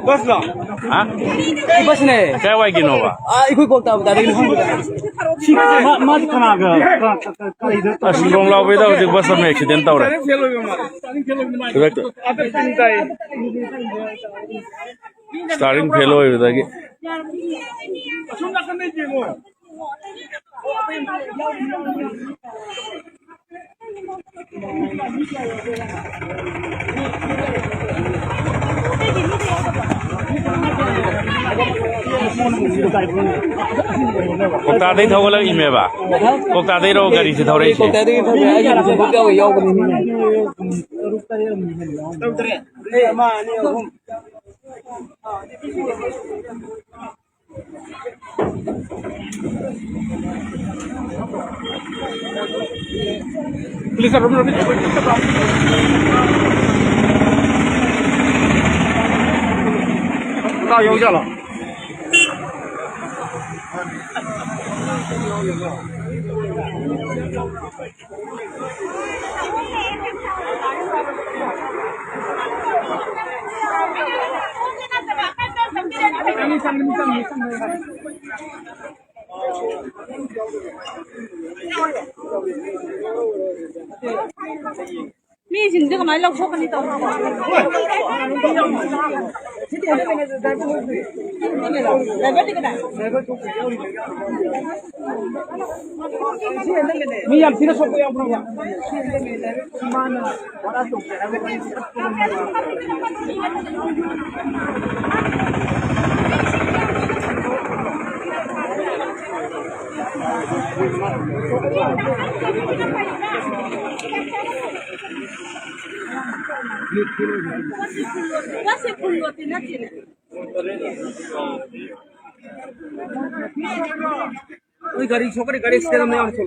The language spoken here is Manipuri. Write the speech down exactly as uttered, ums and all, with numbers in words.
ꯕꯁꯂꯣ? ꯍꯥ? ꯕꯁꯅꯦ꯫ ꯀꯥꯏꯋꯥꯏꯒꯤꯅꯣꯕ? ꯑꯥ, ꯑꯩꯈꯣꯏ ꯀ꯭ꯋꯥꯛꯇꯥꯕꯇꯥꯗꯒꯤꯅꯤ ꯈꯪꯕ꯭ꯔꯥ? ꯁꯤ ꯃꯥ-, ꯃꯥꯗꯤ ꯀꯅꯥꯒ, ꯀ-, ꯀ-, ꯀ-, ꯀꯔꯤꯗ ꯑꯁ, ꯂꯣꯡꯂꯥꯎꯕꯩꯗ ꯍꯧꯖꯤꯛ ꯕꯁ ꯑꯃ ꯑꯦꯛꯁꯤꯗꯦꯟ ꯇꯧꯔꯦ꯫ ꯈꯨꯗꯛꯇ꯫ Steering fail ꯑꯣꯏꯕꯗꯒꯤ꯫ ꯀꯣꯛꯇꯥꯗꯩ ꯊꯧꯒꯠꯂꯛꯏꯃꯦꯕ꯫ ꯀꯣꯛꯇꯥꯗꯩꯔꯣ ꯒꯥꯔꯤꯁꯦ ꯊꯧꯔꯛꯏꯁꯦ? ꯀꯣꯛꯇꯥꯗꯒꯤ ꯊꯧꯔꯛꯑꯦ꯫ ꯑꯩꯒꯤ ꯍꯧꯖꯤꯛ ꯌꯥꯎꯕꯅꯤ꯫ ꯃꯤꯁꯤꯡꯁꯦ ꯀꯃꯥꯏꯅ ꯂꯧꯊꯣꯛꯀꯅꯤ ꯇꯧꯔꯤꯁꯦ? ꯃꯤ ꯌꯥꯝ ꯊꯤꯅ ꯁꯣꯛꯄ ꯌꯥꯎꯕ꯭ꯔꯕ? ꯑꯩ ꯒꯥꯔꯤ ꯁꯣꯛꯀꯅꯤ, ꯒꯥꯔꯤ ꯑꯦꯛꯁꯤꯗꯦꯟ ꯑꯃ ꯌꯥꯎꯔꯦ꯫